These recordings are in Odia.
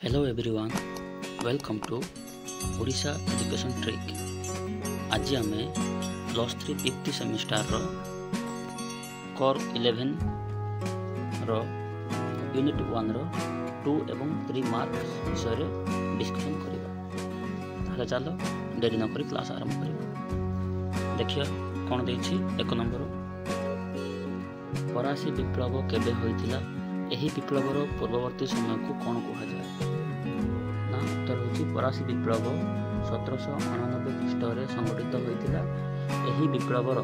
Hello everyone, welcome to Odisha Education Trick. ଆଜି ଆମେ +3 ଫିଫ୍ଥ ସେମିଷ୍ଟାରର କର୍ 11ର ୟୁନିଟ୍ 1ର 2 ଏବଂ 3 ମାର୍କ ବିଷୟରେ ଡିସ୍କସନ୍ କରିବା। ତାହେଲେ ଚାଲ, ଡେରି ନକରି କ୍ଲାସ୍ ଆରମ୍ଭ କରିବା। ଦେଖିବା କ'ଣ ଦେଇଛି। 1 ନମ୍ବର, ଫରାସୀ ବିପ୍ଳବ କେବେ ହୋଇଥିଲା? ଏହି ବିପ୍ଳବର ପୂର୍ବବର୍ତ୍ତୀ ସମୟକୁ କ'ଣ କୁହାଯାଏ? ନା, ଉତ୍ତର ହେଉଛି ଫରାସୀ ବିପ୍ଳବ 1789 ଖ୍ରୀଷ୍ଟରେ ସଂଗଠିତ ହୋଇଥିଲା। ଏହି ବିପ୍ଳବର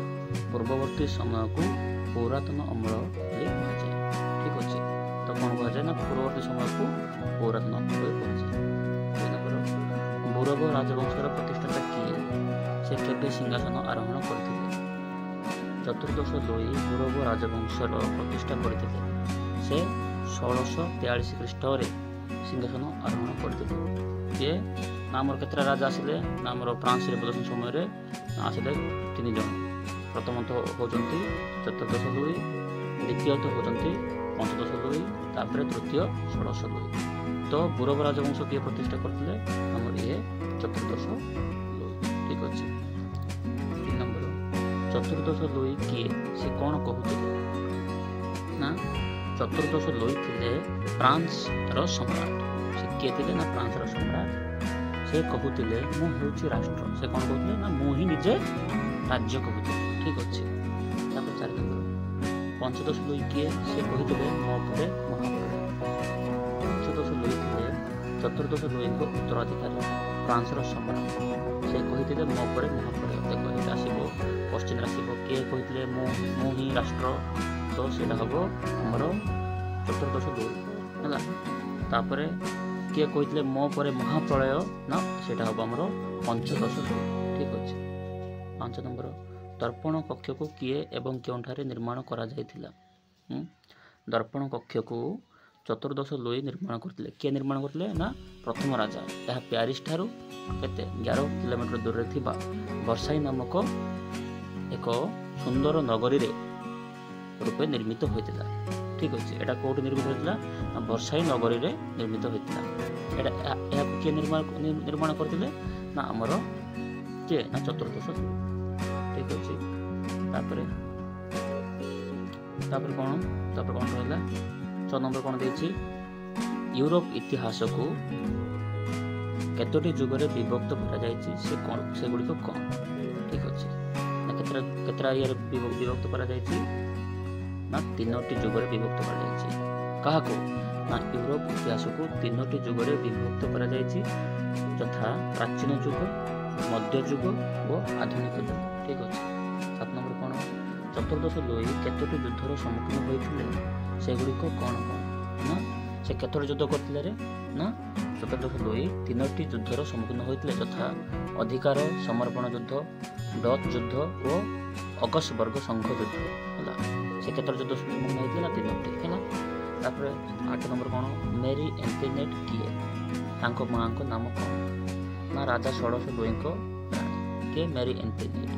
ପୂର୍ବବର୍ତ୍ତୀ ସମୟକୁ ପୁରାତନ ଅମଳ ବୋଲି କୁହାଯାଏ। ଠିକ୍ ଅଛି। ତ କ'ଣ କୁହାଯାଏ ନା, ପୂର୍ବବର୍ତ୍ତୀ ସମୟକୁ ପୁରାତନ ଅମଳ ବୋଲି କୁହାଯାଏ। 2 ନମ୍ବର, ବୁରବ ରାଜବଂଶର ପ୍ରତିଷ୍ଠାତା କିଏ? ସେ କେବେ ସିଂହାସନ ଆରୋହଣ କରିଥିଲେ? ଚତୁର୍ଦ୍ଦଶ ଲୋଇ ବୁରବ ରାଜବଂଶର ପ୍ରତିଷ୍ଠା କରିଥିଲେ। ସେ 1643 ଖ୍ରୀଷ୍ଟରେ ସିଂହାସନ ଆରୋହଣ କରିଥିଲେ। କିଏ ନା, ଆମର କେତେଟା ରାଜା ଆସିଲେ ନା, ଆମର ଫ୍ରାନ୍ସ ରେଭଲ୍ୟୁସନ୍ ସମୟରେ ଆସିଲେ ତିନି ଜଣ। ପ୍ରଥମତଃ ହେଉଛନ୍ତି ଚତୁର୍ଦ୍ଦଶ ଲୁଇ, ଦ୍ୱିତୀୟତଃ ହେଉଛନ୍ତି ପଞ୍ଚଦଶ ଲୁଇ, ତାପରେ ତୃତୀୟ ଷୋଡ଼ଶ ଲୁଇ। ତ ବୁରବ ରାଜବଂଶ କିଏ ପ୍ରତିଷ୍ଠା କରିଥିଲେ? ଆମର ଇଏ ଚତୁର୍ଦ୍ଦଶ ଲୁଇ। ଠିକ୍ ଅଛି। 3 ନମ୍ବର, ଚତୁର୍ଦ୍ଦଶ ଲୁଇ କିଏ? ସେ କ'ଣ କହୁଥିଲେ? ନା, ଚତୁର୍ଦ୍ଦଶ ଲୁଇ ଥିଲେ ଫ୍ରାନ୍ସର ସମ୍ରାଟ। ସେ କିଏ ଥିଲେ ନା, ଫ୍ରାନ୍ସର ସମ୍ରାଟ। ସେ କହୁଥିଲେ, ମୁଁ ହେଉଛି ରାଷ୍ଟ୍ର। ସେ କ'ଣ କହୁଥିଲେ ନା, ମୁଁ ହିଁ ନିଜେ ରାଜ୍ୟ କହୁଥିଲେ। ଠିକ୍ ଅଛି। ତାପରେ 4 ନମ୍ବର, ପଞ୍ଚଦଶ ଲୁଇ କିଏ? ସେ କହିଥିଲେ, ମୋ ପରେ ମହାପ୍ରଳୟ। ପଞ୍ଚଦଶ ଲୁଇ ଥିଲେ ଚତୁର୍ଦ୍ଦଶ ଲୁଇଙ୍କ ଉତ୍ତରାଧିକାରୀ, ଫ୍ରାନ୍ସର ସମ୍ରାଟ। ସେ କହିଥିଲେ, ମୋ ପରେ ମହାପ୍ରଳୟ। ଦେଖ, ଏଇଟା ଆସିବ, କ୍ୱଶ୍ଚିନ୍ ଆସିବ, କିଏ କହିଥିଲେ ମୁଁ ହିଁ ରାଷ୍ଟ୍ର? ତ ସେଇଟା ହେବ ଆମର ଚତୁର୍ଦ୍ଦଶ ଲୁଇ, ହେଲା। ତାପରେ କିଏ କହିଥିଲେ ମୋ ପରେ ମହାପ୍ରଳୟ? ନା, ସେଇଟା ହେବ ଆମର ପଞ୍ଚଦଶ ଲୁଇ। ଠିକ୍ ଅଛି। 5 ନମ୍ବର, ଦର୍ପଣ କକ୍ଷକୁ କିଏ ଏବଂ କେଉଁଠାରେ ନିର୍ମାଣ କରାଯାଇଥିଲା? ଦର୍ପଣ କକ୍ଷକୁ ଚତୁର୍ଦ୍ଦଶ ଲୁଇ ନିର୍ମାଣ କରିଥିଲେ। କିଏ ନିର୍ମାଣ କରିଥିଲେ ନା, ପ୍ରଥମ ରାଜା। ଏହା ପ୍ୟାରିସ୍ ଠାରୁ କେତେ 11 କିଲୋମିଟର ଦୂରରେ ଥିବା ବର୍ସାଇ ନାମକ ଏକ ସୁନ୍ଦର ନଗରୀରେ ରୂପେ ନିର୍ମିତ ହୋଇଥିଲା। ଠିକ୍ ଅଛି। ଏଇଟା କେଉଁଠି ନିର୍ମିତ ହୋଇଥିଲା ନା, ବର୍ସାଇ ନଗରୀରେ ନିର୍ମିତ ହୋଇଥିଲା। ଏଇଟା ଏହାକୁ କିଏ ନିର୍ମାଣ କରିଥିଲେ ନା, ଆମର କିଏ ନା, ଚତୁର୍ଦ୍ଦଶ ଲୁଇ। ଠିକ୍ ଅଛି। ତାପରେ କ'ଣ ରହିଲା? 6 ନମ୍ବର କ'ଣ ଦେଇଛି? ୟୁରୋପ ଇତିହାସକୁ କେତୋଟି ଯୁଗରେ ବିଭକ୍ତ କରାଯାଇଛି? ସେ କ'ଣ, ସେଗୁଡ଼ିକ କ'ଣ? ଠିକ୍ ଅଛି। ନା, କେତେଟା ଇଏରେ ବିଭକ୍ତ କରାଯାଇଛି ନା, ତିନୋଟି ଯୁଗରେ ବିଭକ୍ତ କରାଯାଇଛି। କାହାକୁ ନା, ୟୁରୋପ ଇତିହାସକୁ ତିନୋଟି ଯୁଗରେ ବିଭକ୍ତ କରାଯାଇଛି, ଯଥା ପ୍ରାଚୀନ ଯୁଗ, ମଧ୍ୟଯୁଗ ଓ ଆଧୁନିକ ଯୁଗ। ଠିକ୍ ଅଛି। 7 ନମ୍ବର କ'ଣ? ଚତୁର୍ଦ୍ଦଶ ଲୁଇ କେତୋଟି ଯୁଦ୍ଧର ସମ୍ମୁଖୀନ ହୋଇଥିଲେ? ସେଗୁଡ଼ିକ କ'ଣ କ'ଣ? ନା, ସେ କେତୋଟି ଯୁଦ୍ଧ କରିଥିଲେ ରେ? ନା, ଚତୁର୍ଦ୍ଦଶ ଲୁଇ ତିନୋଟି ଯୁଦ୍ଧର ସମ୍ମୁଖୀନ ହୋଇଥିଲେ, ଯଥା ଅଧିକାର ସମର୍ପଣ ଯୁଦ୍ଧ, ଡଚ୍ ଯୁଦ୍ଧ ଓ ଅଗସବର୍ଗ ସଂଘ ଯୁଦ୍ଧ। ହେଲା। ସେ କେତୋଟି ଯୁଦ୍ଧ ସମ୍ମୁଖୀନ ହୋଇଥିଲେ ନା, ତିନୋଟି। ହେଲା। ତାପରେ 8 ନମ୍ବର କ'ଣ? ମେରି ଏଣ୍ଟୋନେଟ୍ କିଏ? ତାଙ୍କ ମାଆଙ୍କ ନାମ କ'ଣ? ନା, ରାଜା ଷୋଡ଼ଶ ଲୁଇଙ୍କ ରାଣୀ। କିଏ? ମେରି ଏଣ୍ଟୋନେଟ୍।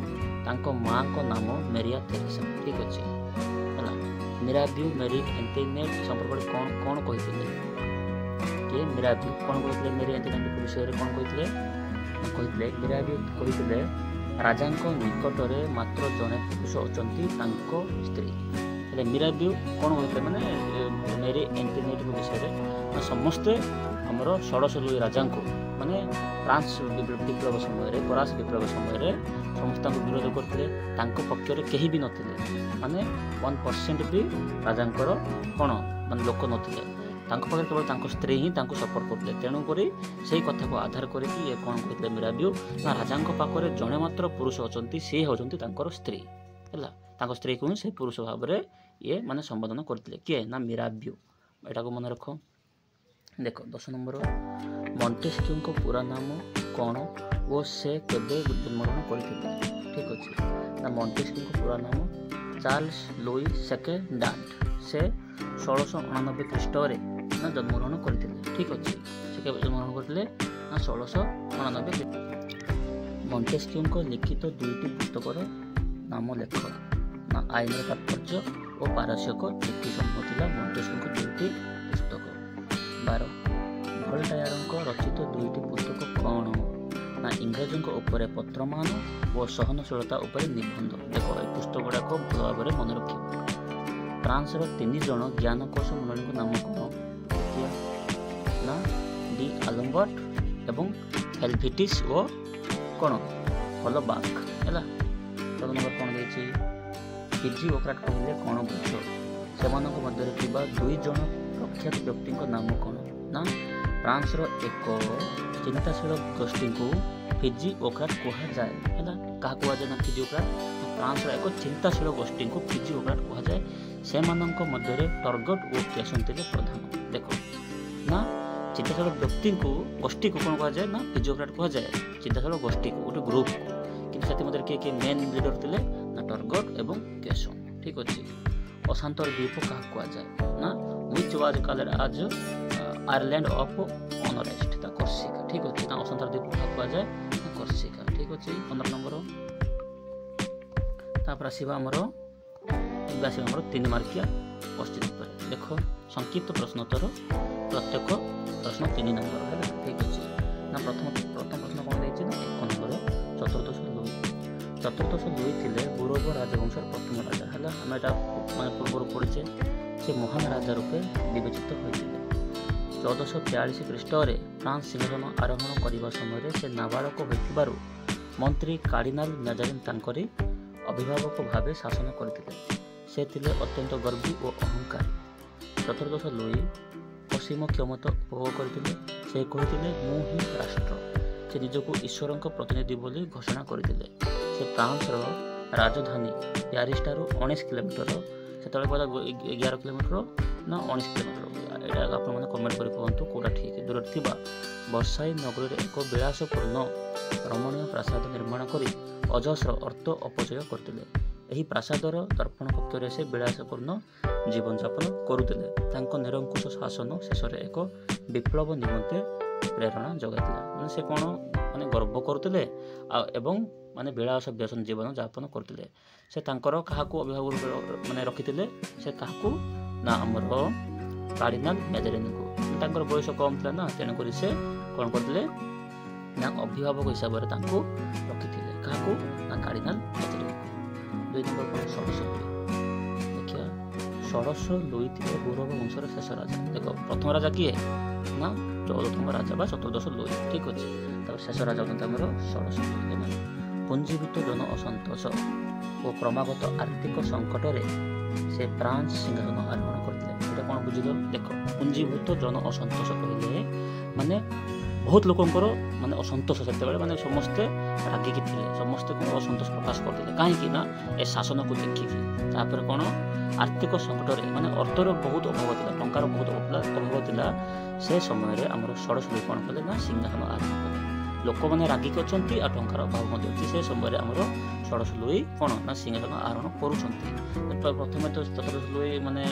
ତାଙ୍କ ମାଆଙ୍କ ନାମ ମେରିଆ ତେରେସା। ଠିକ୍ ଅଛି। ହେଲା। ମିରାବ୍ୟୁ ମେରି ଏଣ୍ଟୋନେଟ୍ ସମ୍ପର୍କରେ କ'ଣ କ'ଣ କହିଥିଲେ? କିଏ? ମିରାବ୍ୟୁ କ'ଣ କହିଥିଲେ? ମେରି ଏଣ୍ଟୋନେଟ୍ଙ୍କ ବିଷୟରେ କ'ଣ କହିଥିଲେ? କହିଥିଲେ, ମିରାବ୍ୟୁ କହିଥିଲେ, ରାଜାଙ୍କ ନିକଟରେ ମାତ୍ର ଜଣେ ପୁରୁଷ ଅଛନ୍ତି, ତାଙ୍କ ସ୍ତ୍ରୀ। ହେଲେ ମିରାବ୍ୟୁ କ'ଣ କହିଥିଲେ ମାନେ ମେରି ଏଣ୍ଟୋନେଟ୍ଙ୍କ ବିଷୟରେ? ସମସ୍ତେ ଆମର ଷୋଡ଼ଶ ଲୁଇ ରାଜାଙ୍କୁ, ମାନେ ଫ୍ରାନ୍ସ ବିପ୍ଳବ ସମୟରେ, ଫରାସୀ ବିପ୍ଳବ ସମୟରେ ସମସ୍ତେ ତାଙ୍କୁ ବିରୋଧ କରିଥିଲେ। ତାଙ୍କ ପକ୍ଷରେ କେହି ବି ନଥିଲେ, ମାନେ 1% ବି ରାଜାଙ୍କର କ'ଣ ମାନେ ଲୋକ ନଥିଲେ। ତାଙ୍କ ପାଖରେ କେବଳ ତାଙ୍କ ସ୍ତ୍ରୀ ହିଁ ତାଙ୍କୁ ସପୋର୍ଟ କରୁଥିଲେ। ତେଣୁକରି ସେଇ କଥାକୁ ଆଧାର କରିକି ଇଏ କ'ଣ କହିଥିଲେ ମିରାବ୍ୟୁ ନା, ରାଜାଙ୍କ ପାଖରେ ଜଣେ ମାତ୍ର ପୁରୁଷ ଅଛନ୍ତି, ସିଏ ହେଉଛନ୍ତି ତାଙ୍କର ସ୍ତ୍ରୀ। ହେଲା। ତାଙ୍କ ସ୍ତ୍ରୀକୁ ହିଁ ସେ ପୁରୁଷ ଭାବରେ ଇଏ ମାନେ ସମ୍ବୋଧନ କରିଥିଲେ। କିଏ ନା, ମିରାବ୍ୟୁ। ଏଟାକୁ ମନେ ରଖ। ଦେଖ, 10 ନମ୍ବର, ମଣ୍ଟେସ୍କ୍ୟୁଙ୍କ ପୁରା ନାମ କ'ଣ ଓ ସେ କେବେ ଜନ୍ମଗ୍ରହଣ କରିଥିଲେ? ଠିକ୍ ଅଛି। ନା, ମଣ୍ଟେସ୍କ୍ୟୁଙ୍କ ପୁରା ନାମ ଚାର୍ଲସ ଲୁଇ ସେକେଣ୍ଡାଣ୍ଟ। ସେ 1689 ଖ୍ରୀଷ୍ଟରେ ନା ଜନ୍ମଗ୍ରହଣ କରିଥିଲେ। ଠିକ୍ ଅଛି। ସେ କେବେ ଜନ୍ମଗ୍ରହଣ କରିଥିଲେ ନା, 1689। ମଣ୍ଟେସ୍କ୍ୟୁଙ୍କ ଲିଖିତ ଦୁଇଟି ପୁସ୍ତକର ନାମ ଲେଖ। ନା, ଆଇନର ତାତ୍ପର୍ଯ୍ୟ ଓ ପାରସ୍ୟିକ ନୀତି ସମୂହ ଥିଲା ମଣ୍ଟେସ୍କ୍ୟୁଙ୍କ ଦୁଇଟି ପୁସ୍ତକ। 12, ଭଲଟାୟାରଙ୍କ ରଚିତ ଦୁଇଟି ପୁସ୍ତକ କ'ଣ? ନା ଇଂରେଜଙ୍କ ଉପରେ ପତ୍ରମାନ ଓ ସହନଶୀଳତା ଉପରେ ନିବନ୍ଧ। ଦେଖ, ଏ ପୁସ୍ତକ ଗୁଡ଼ାକ ଭଲ ଭାବରେ ମନେ ରଖିବ। ଫ୍ରାନ୍ସର 3 ଜଣ ଜ୍ଞାନକୋଷ ମଣ୍ଡଳୀଙ୍କ ନାମ କ'ଣ? ଦେଖିବା ନା ଡି ଆଲମ୍ବର୍ଟ ଏବଂ ହେଲଭିଟିସ୍ ଓ କ'ଣ ହଲବାକ୍। ହେଲା, 14 ନମ୍ବର କ'ଣ ଦେଇଛି? ଫିଜିଓକ୍ରାଟ୍ କହିଲେ କ'ଣ ବୁଝ? ସେମାନଙ୍କ ମଧ୍ୟରେ ଥିବା 2 ଜଣ ପ୍ରଖ୍ୟାତ ବ୍ୟକ୍ତିଙ୍କ ନାମ କ'ଣ? ନା ଫ୍ରାନ୍ସର ଏକ ଚିନ୍ତାଶୀଳ ଗୋଷ୍ଠୀଙ୍କୁ ଫିଜିଓକ୍ରାଟ୍ କୁହାଯାଏ। ହେଲା, କାହାକୁ କୁହାଯାଏ ନା ଫିଜିଓକ୍ରାଟ୍? ଫ୍ରାନ୍ସର ଏକ ଚିନ୍ତାଶୀଳ ଗୋଷ୍ଠୀଙ୍କୁ ଫିଜିଓକ୍ରାଟ୍ କୁହାଯାଏ। ସେମାନଙ୍କ ମଧ୍ୟରେ ଟର୍ଗଟ ଓ କେସନ୍ ଥିଲେ ପ୍ରଧାନ। ଦେଖ ନା ଚିନ୍ତାଶୀଳ ବ୍ୟକ୍ତିଙ୍କୁ ଗୋଷ୍ଠୀକୁ କ'ଣ କୁହାଯାଏ ନା ଫିଜିଓକ୍ରାଟ୍ କୁହାଯାଏ, ଚିନ୍ତାଶୀଳ ଗୋଷ୍ଠୀକୁ, ଗୋଟେ ଗ୍ରୁପକୁ। କିନ୍ତୁ ସେଥିମଧ୍ୟରେ କିଏ କିଏ ମେନ୍ ଲିଡର ଥିଲେ? ନା ଟର୍ଗଟ ଏବଂ କେସନ୍। ଠିକ୍ ଅଛି। ଅଶାନ୍ତର ଦ୍ୱୀପ କାହାକୁ କୁହାଯାଏ? ନା which was called as island of unrest, ତା କର୍ସିକା। ଠିକ୍ ଅଛି। ନା ଅଶାନ୍ତର ଦ୍ୱୀପ କାହାକୁ କୁହାଯାଏ? ନା କର୍ସିକା। ଠିକ୍ ଅଛି, 15 ନମ୍ବର। ତାପରେ ଆସିବା ଆମର, ଏବେ ଆସିବା ଆମର 3 ମାର୍କିଆ କୋଶ୍ଚିନ୍ ଉପରେ। ଦେଖ, ସଂକ୍ଷିପ୍ତ ପ୍ରଶ୍ନୋତ୍ତର, ପ୍ରତ୍ୟେକ ପ୍ରଶ୍ନ 3 ନମ୍ବର। ହେଲା, ଠିକ୍ ଅଛି। ନା ପ୍ରଥମ ପ୍ରଶ୍ନ କ'ଣ ଦେଇଛି? ନା 1 ନମ୍ବର, ଚତୁର୍ଦ୍ଦଶ ଲୁଇ। ଚତୁର୍ଦ୍ଦଶ ଲୁଇ ଥିଲେ ବୁରବ ରାଜବଂଶର ପ୍ରଥମ ରାଜା। ହେଲା, ଆମେ ଏଇଟା ମାନେ ପୂର୍ବରୁ ପଢ଼ିଛେ। ସେ ମହାନ ରାଜା ରୂପେ ବିବେଚିତ ହୋଇଥିଲେ। 1443 ଖ୍ରୀଷ୍ଟରେ ଫ୍ରାନ୍ସ ସିଂହାସନ ଆରୋହଣ କରିବା ସମୟରେ ସେ ନାବାଳକ ହୋଇଥିବାରୁ ମନ୍ତ୍ରୀ କାର୍ଡିନାଲ ମ୍ୟାଜାରିନ୍ ତାଙ୍କରି ଅଭିଭାବକ ଭାବେ ଶାସନ କରିଥିଲେ। ସେ ଥିଲେ ଅତ୍ୟନ୍ତ ଗର୍ବୀ ଓ ଅହଙ୍କାରୀ। ଚତୁର୍ଦ୍ଦଶ ଲୁଇ ଅସୀମ କ୍ଷମତା ଉପଭୋଗ କରିଥିଲେ। ସେ କହିଥିଲେ, ମୁଁ ହିଁ ରାଷ୍ଟ୍ର। ସେ ନିଜକୁ ଈଶ୍ୱରଙ୍କ ପ୍ରତିନିଧି ବୋଲି ଘୋଷଣା କରିଥିଲେ। ସେ ଫ୍ରାନ୍ସର ରାଜଧାନୀ ପ୍ୟାରିସଠାରୁ 19 କିଲୋମିଟର, ସେତେବେଳେ କହିଲା 11 କିଲୋମିଟର ନା 19 କିଲୋମିଟର, ଏଇଟା ଆପଣମାନେ କମେଣ୍ଟ କରି କୁହନ୍ତୁ କେଉଁଟା ଠିକ୍, ଦୂରରେ ଥିବା ବର୍ଷାଇ ନଗରୀରେ ଏକ ବିଳାସପୂର୍ଣ୍ଣ ରମଣୀୟ ପ୍ରାସାଦ ନିର୍ମାଣ କରି ଅଜସ୍ର ଅର୍ଥ ଅପଚୟ କରିଥିଲେ। ଏହି ପ୍ରାସାଦର ଦର୍ପଣ କକ୍ଷରେ ସେ ବିଳାସପୂର୍ଣ୍ଣ ଜୀବନଯାପନ କରୁଥିଲେ। ତାଙ୍କ ନିରଙ୍କୁଶ ଶାସନ ଶେଷରେ ଏକ ବିପ୍ଳବ ନିମନ୍ତେ ପ୍ରେରଣା ଯୋଗାଇଥିଲା। ମାନେ ସେ କ'ଣ ମାନେ ଗର୍ବ କରୁଥିଲେ ଆଉ ଏବଂ ମାନେ ବିଳାସ ବ୍ୟସନ ଜୀବନ ଯାପନ କରୁଥିଲେ। ସେ ତାଙ୍କର କାହାକୁ ଅଭିଭାବକ ମାନେ ରଖିଥିଲେ? ସେ କାହାକୁ ନା ଆମର କାର୍ଡିନାଲ ମ୍ୟାଜାରିନଙ୍କୁ। ତାଙ୍କର ବୟସ କମ୍ ଥିଲା ନା, ତେଣୁକରି ସେ କ'ଣ କରିଥିଲେ ନା ଅଭିଭାବକ ହିସାବରେ ତାଙ୍କୁ ରଖିଥିଲେ। କାହାକୁ? ନା କାର୍ଡିନାଲ ମ୍ୟାଜାରିନଙ୍କୁ। 2 ନମ୍ବର କ'ଣ? ଷୋଡ଼ଶ ଲୁଇ। ଦେଖିବା, ଷୋଡ଼ଶ ଲୁଇ ଥିଲେ ଗୌରବ ବଂଶର ଶେଷ ରାଜା। ଦେଖ, ପ୍ରଥମ ରାଜା କିଏ? ନା 14ତମ ରାଜା ବା ଚତୁର୍ଦ୍ଦଶ ଲୁଇ। ଠିକ୍ ଅଛି। ତାପରେ ଶେଷ ରାଜା ହେଉଛନ୍ତି ଆମର ଷୋଡ଼ଶ ଲୁଇ। ହେଲା, ପୁଞ୍ଜୀଭୂତ ଜନ ଅସନ୍ତୋଷ ଓ କ୍ରମାଗତ ଆର୍ଥିକ ସଙ୍କଟରେ ସେ ଫ୍ରାନ୍ସ ସିଂହାସନ ଆରୋହଣ କରିଥିଲେ। ଏଇଟା କ'ଣ ବୁଝିଲ? ଦେଖ, ପୁଞ୍ଜୀଭୂତ ଜନ ଅସନ୍ତୋଷ କହିଲେ ମାନେ ବହୁତ ଲୋକଙ୍କର ମାନେ ଅସନ୍ତୋଷ, ସେତେବେଳେ ମାନେ ସମସ୍ତେ ରାଗିକି ଥିଲେ, ସମସ୍ତେ କ'ଣ ଅସନ୍ତୋଷ ପ୍ରକାଶ କରୁଥିଲେ। କାହିଁକି ନା ଏ ଶାସନକୁ ଦେଖିକି। ତାପରେ କ'ଣ ଆର୍ଥିକ ସଙ୍କଟରେ ମାନେ ଅର୍ଥର ବହୁତ ଅଭାବ ଥିଲା, ଟଙ୍କାର ବହୁତ ଅଭାବ ଥିଲା। ସେ ସମୟରେ ଆମର ଷୋଡ଼ଶ ଲୁଇ କ'ଣ କଲେ ନା ସିଂହାସନ ଆରୋହଣ କଲେ। ଲୋକମାନେ ରାଗିକି ଅଛନ୍ତି ଆଉ ଟଙ୍କାର ଅଭାବ ମଧ୍ୟ ଅଛି। ସେ ସମୟରେ ଆମର ଷୋଡ଼ଶ ଲୁଇ କ'ଣ ନା ସିଂହାସନ ଆରୋହଣ କରୁଛନ୍ତି। ପ୍ରଥମେ ତ ଚତୁର୍ଦ୍ଦଶ ଲୁଇ ମାନେ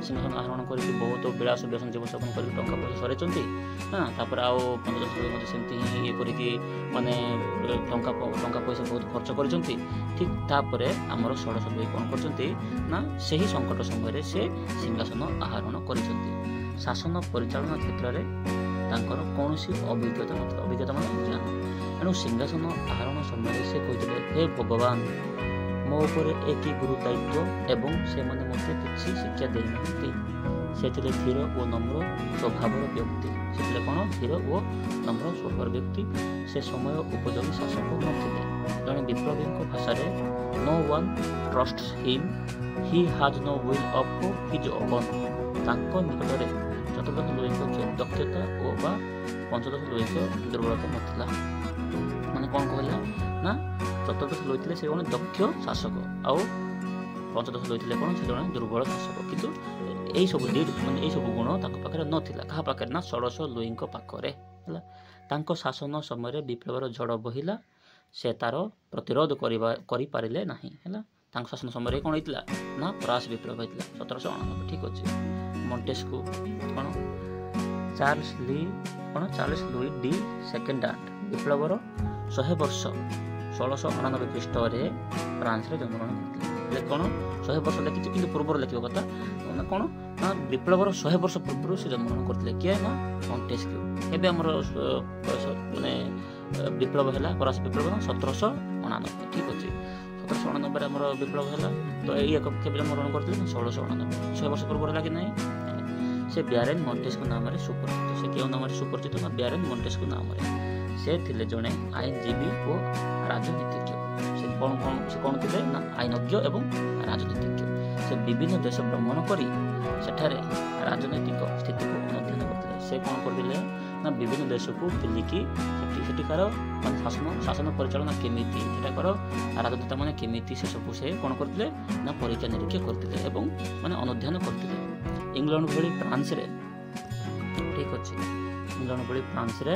ସିଂହାସନ ଆରୋହଣ କରିକି ବହୁତ ବିଳାସ ବ୍ୟସନ ଜୀବନଯାପନ କରିକି ଟଙ୍କା ପଇସା ସରେଇଛନ୍ତି। ହଁ, ତାପରେ ଆଉ ପଞ୍ଚଦଶ ଲୁଇ ମଧ୍ୟ ସେମିତି ହିଁ ଇଏ କରିକି ମାନେ ଟଙ୍କା ପଇସା ବହୁତ ଖର୍ଚ୍ଚ କରିଛନ୍ତି। ଠିକ୍ ତାପରେ ଆମର ଷୋଡ଼ଶ ଲୁଇ କ'ଣ କରିଛନ୍ତି ନା ସେହି ସଙ୍କଟ ସମୟରେ ସେ ସିଂହାସନ ଆରୋହଣ କରିଛନ୍ତି। ଶାସନ ପରିଚାଳନା କ୍ଷେତ୍ରରେ ତାଙ୍କର କୌଣସି ଅଭିଜ୍ଞତା ନଥିଲା, ଅଭିଜ୍ଞତା ମାନେ ଜ୍ଞାନ। ଏଣୁ ସିଂହାସନ ଆରୋହଣ ସମୟରେ ସେ କହିଥିଲେ, ହେ ଭଗବାନ, ମୋ ଉପରେ ଏ କି ଗୁରୁ ଦାୟିତ୍ୱ ଏବଂ ସେମାନେ ମୋତେ କିଛି ଶିକ୍ଷା ଦେଇନାହାନ୍ତି। ସେ ଥିଲେ ଧୀର ଓ ନମ୍ର ସ୍ୱଭାବର ବ୍ୟକ୍ତି। ସେ ଥିଲେ କ'ଣ? ଧୀର ଓ ନମ୍ର ସ୍ୱଭାବର ବ୍ୟକ୍ତି। ସେ ସମୟ ଉପଯୋଗୀ ଶାସକ ନଥିଲେ। ଜଣେ ବିପ୍ଳବୀଙ୍କ ଭାଷାରେ, no one trust him, he has no will of his own. ତାଙ୍କ ନିକଟରେ ଚତୁର୍ଦ୍ଦଶ ଲୁଇଙ୍କ ଦକ୍ଷତା ଓ ବା ପଞ୍ଚଦଶ ଲୁଇଙ୍କ ଦୁର୍ବଳତା ନଥିଲା। ମାନେ କ'ଣ କହିଲା ନା ଚତୁର୍ଦ୍ଦଶ ଲୁଇ ଥିଲେ ସେ ଜଣେ ଦକ୍ଷ ଶାସକ, ଆଉ ପଞ୍ଚଦଶ ଲୁଇ ଥିଲେ କ'ଣ ସେ ଜଣେ ଦୁର୍ବଳ ଶାସକ। କିନ୍ତୁ ଏଇସବୁ ମାନେ ଏଇସବୁ ଗୁଣ ତାଙ୍କ ପାଖରେ ନଥିଲା। କାହା ପାଖରେ? ନା ଷୋଡ଼ଶ ଲୁଇଙ୍କ ପାଖରେ। ହେଲା, ତାଙ୍କ ଶାସନ ସମୟରେ ବିପ୍ଳବର ଝଡ଼ ବହିଲା, ସେ ତାର ପ୍ରତିରୋଧ କରିପାରିଲେ ନାହିଁ। ହେଲା, ତାଙ୍କ ଶାସନ ସମୟରେ କ'ଣ ହେଇଥିଲା ନା ଫରାସୀ ବିପ୍ଳବ ହେଇଥିଲା 1789। ଠିକ୍ ଅଛି। ମଣ୍ଟେସ୍କୁ କ'ଣ ଚାର୍ଲସ ଲି କ'ଣ ଚାର୍ଲସ ଲୁଇ ଡି ସେକେଣ୍ଡାଣ୍ଟ ବିପ୍ଳବର 100 ବର୍ଷ 1689 ଖ୍ରୀଷ୍ଟରେ ଫ୍ରାନ୍ସରେ ଜନ୍ମଗ୍ରହଣ କରିଥିଲେ। ହେଲେ କ'ଣ 100 ବର୍ଷ ଲେଖିଛି, କିନ୍ତୁ ପୂର୍ବରୁ ଲେଖିବା କଥା ନା କ'ଣ ନା ବିପ୍ଳବର 100 ବର୍ଷ ପୂର୍ବରୁ ସେ ଜନ୍ମଗ୍ରହଣ କରିଥିଲେ। କିଏ ନା ମଣ୍ଟେସ୍କ୍ୟୁ। ଏବେ ଆମର ମାନେ ବିପ୍ଳବ ହେଲା, ଫରାସୀ ବିପ୍ଳବ 1789। ଠିକ୍ ଅଛି, 1789ରେ ଆମର ବିପ୍ଳବ ହେଲା। ତ ଏଇ କେବେ ଜନ୍ମଗ୍ରହଣ କରିଥିଲେ ନା 1689, 100 ବର୍ଷ ପୂର୍ବରୁ ହେଲା କି ନାହିଁ? ସେ ବ୍ୟାରେନ୍ ମଣ୍ଟେସ୍କ୍ୟୁ ନାମରେ ସୁପରିଚିତ। ସେ କେଉଁ ନାମରେ ସୁପରିଚିତ ନା ବ୍ୟାରେନ୍ ମଣ୍ଟେସ୍କ୍ୟୁ ନାମରେ। ସେ ଥିଲେ ଜଣେ ଆଇନଜୀବୀ ଓ ରାଜନୀତିଜ୍ଞ। ସେ କ'ଣ କ'ଣ ସେ କ'ଣ ଥିଲେ ନା ଆଇନଜ୍ଞ ଏବଂ ରାଜନୀତିଜ୍ଞ। ସେ ବିଭିନ୍ନ ଦେଶ ଭ୍ରମଣ କରି ସେଠାରେ ରାଜନୈତିକ ସ୍ଥିତିକୁ ଅନୁଧ୍ୟାନ କରିଥିଲେ। ସେ କ'ଣ କରିଥିଲେ ନା ବିଭିନ୍ନ ଦେଶକୁ ବୁଲିକି ସେଠିକାର ମାନେ ଶାସନ ପରିଚାଳନା କେମିତି, ସେଠାକାର ରାଜନେତା ମାନେ କେମିତି, ସେସବୁ ସେ କ'ଣ କରିଥିଲେ ନା ପରୀକ୍ଷା ନିରୀକ୍ଷା କରିଥିଲେ ଏବଂ ମାନେ ଅନୁଧ୍ୟାନ କରିଥିଲେ। ଇଂଲଣ୍ଡ ଭଳି ଫ୍ରାନ୍ସରେ, ଠିକ୍ ଅଛି, ଇଂଲଣ୍ଡ ଭଳି ଫ୍ରାନ୍ସରେ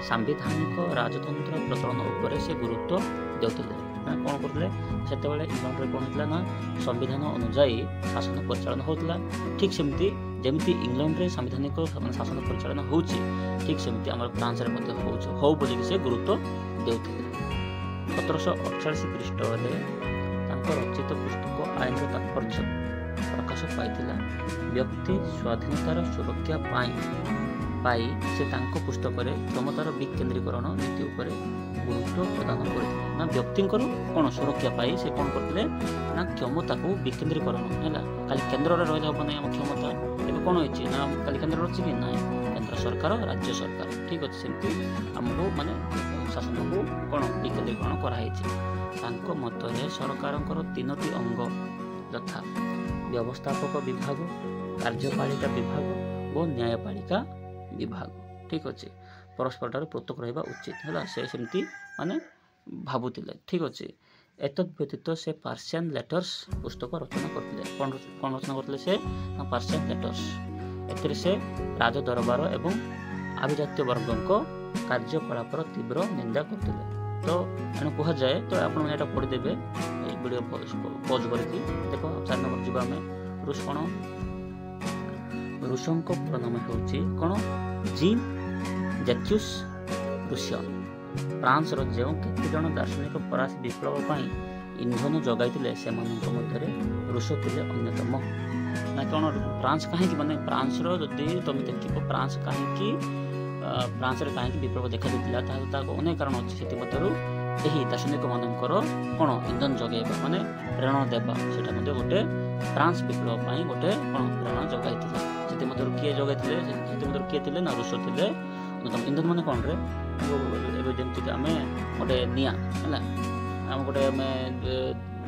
ସାମ୍ବିଧାନିକ ରାଜତନ୍ତ୍ର ପ୍ରଚଳନ ଉପରେ ସେ ଗୁରୁତ୍ୱ ଦେଉଥିଲେ। ନା କ'ଣ କରୁଥିଲେ ସେତେବେଳେ ଇଂଲଣ୍ଡରେ କ'ଣ ହେଇଥିଲା ନା ସମ୍ବିଧାନ ଅନୁଯାୟୀ ଶାସନ ପରିଚାଳନା ହେଉଥିଲା। ଠିକ୍ ସେମିତି ଯେମିତି ଇଂଲଣ୍ଡରେ ସାମ୍ବିଧାନିକ ଶାସନ ପରିଚାଳନା ହେଉଛି, ଠିକ୍ ସେମିତି ଆମର ଫ୍ରାନ୍ସରେ ମଧ୍ୟ ହେଉଛି ହଉ ବୋଲିକି ସେ ଗୁରୁତ୍ୱ ଦେଉଥିଲେ। 1748 ଖ୍ରୀଷ୍ଟରେ ତାଙ୍କ ରଚିତ ପୁସ୍ତକ ଆଇନର ତାତ୍ପର୍ଯ୍ୟ ପ୍ରକାଶ ପାଇଥିଲା। ବ୍ୟକ୍ତି ସ୍ୱାଧୀନତାର ସୁରକ୍ଷା ପାଇଁ ପାଇ ସେ ତାଙ୍କ ପୁସ୍ତକରେ କ୍ଷମତାର ବିକେନ୍ଦ୍ରୀକରଣ ନୀତି ଉପରେ ଗୁରୁତ୍ୱ ପ୍ରଦାନ କରିଥିଲେ। ନା ବ୍ୟକ୍ତିଙ୍କର କ'ଣ ସୁରକ୍ଷା ପାଇ ସେ କ'ଣ କରିଥିଲେ ନା କ୍ଷମତାକୁ ବିକେନ୍ଦ୍ରୀକରଣ ହେଲା। ଖାଲି କେନ୍ଦ୍ରରେ ରହିଲେ ହେବ ନାହିଁ ଆମ କ୍ଷମତା। ଏବେ କ'ଣ ହେଇଛି ନା ଖାଲି କେନ୍ଦ୍ରରେ ଅଛି କି ନାହିଁ, କେନ୍ଦ୍ର ସରକାର, ରାଜ୍ୟ ସରକାର। ଠିକ୍ ଅଛି, ସେମିତି ଆମକୁ ମାନେ ଶାସନକୁ କ'ଣ ବିକେନ୍ଦ୍ରୀକରଣ କରାହେଇଛି। ତାଙ୍କ ମତରେ ସରକାରଙ୍କର 3ଟି ଅଙ୍ଗ ଯଥା ବ୍ୟବସ୍ଥାପକ ବିଭାଗ, କାର୍ଯ୍ୟପାଳିକା ବିଭାଗ ଓ ନ୍ୟାୟପାଳିକା ବିଭାଗ, ଠିକ୍ ଅଛି, ପରସ୍ପରଠାରୁ ପୃଥକ ରହିବା ଉଚିତ ହେଲା। ସେ ସେମିତି ମାନେ ଭାବୁଥିଲେ। ଠିକ୍ ଅଛି, ଏତଦ୍ ବ୍ୟତୀତ ସେ ପାର୍ସିଆନ୍ ଲେଟର୍ସ ପୁସ୍ତକ ରଚନା କରିଥିଲେ। କ'ଣ କ'ଣ ରଚନା କରିଥିଲେ ସେ ନା ପାର୍ସିଆନ୍ ଲେଟର୍ସ। ଏଥିରେ ସେ ରାଜ ଦରବାର ଏବଂ ଆଭିଜାତ୍ୟ ବର୍ଗଙ୍କ କାର୍ଯ୍ୟକଳାପର ତୀବ୍ର ନିନ୍ଦା କରୁଥିଲେ। ତ ଏଣୁ କୁହାଯାଏ, ତ ଆପଣମାନେ ଏଇଟା ପଢ଼ିଦେବେ ଏଇ ଭିଡ଼ିଓ ପଜ୍ କରିକି। ଦେଖ 4 ନମ୍ବର ଯିବା ଆମେ। ରୁଷ କ'ଣ? ରୁଷଙ୍କ ପୁରା ନାମ ହେଉଛି କ'ଣ? ଜିନ୍ ଜାକ୍ୟୁସ୍ ରୁଷିଅନ୍। ଫ୍ରାନ୍ସର ଯେଉଁ କେତେଜଣ ଦାର୍ଶନିକ ଫରାସୀ ବିପ୍ଳବ ପାଇଁ ଇନ୍ଧନ ଯୋଗାଇଥିଲେ ସେମାନଙ୍କ ମଧ୍ୟରେ ରୁଷ ଥିଲେ ଅନ୍ୟତମ। ନା କ'ଣ ଫ୍ରାନ୍ସ କାହିଁକି ମାନେ ଫ୍ରାନ୍ସର ଯଦି ତୁମେ ଦେଖିବ ଫ୍ରାନ୍ସ କାହିଁକି ଫ୍ରାନ୍ସରେ କାହିଁକି ବିପ୍ଳବ ଦେଖାଦେଇଥିଲା, ତାହେଲେ ତାକୁ ଅନେକ କାରଣ ଅଛି। ସେଥିମଧ୍ୟରୁ ଏହି ଦାର୍ଶନିକମାନଙ୍କର କ'ଣ ଇନ୍ଧନ ଯୋଗାଇବା ମାନେ ପ୍ରେରଣା ଦେବା, ସେଇଟା ମଧ୍ୟ ଗୋଟେ ଫ୍ରାନ୍ସ ବିପ୍ଳବ ପାଇଁ ଗୋଟେ କ'ଣ ପ୍ରେରଣା ଯୋଗାଇଥିଲା। ସେଥିମଧ୍ୟରୁ କିଏ ଯୋଗାଇଥିଲେ? ସେଥିମଧ୍ୟରୁ କିଏ ଥିଲେ ନା ରୁଷ ଥିଲେ ଅନ୍ୟତମ। ଇନ୍ଧନ ମାନେ କ'ଣରେ? ଏବେ ଯେମିତିକି ଆମେ ଗୋଟେ ନିଆଁ ହେଲା, ଆମେ ଗୋଟେ ଆମେ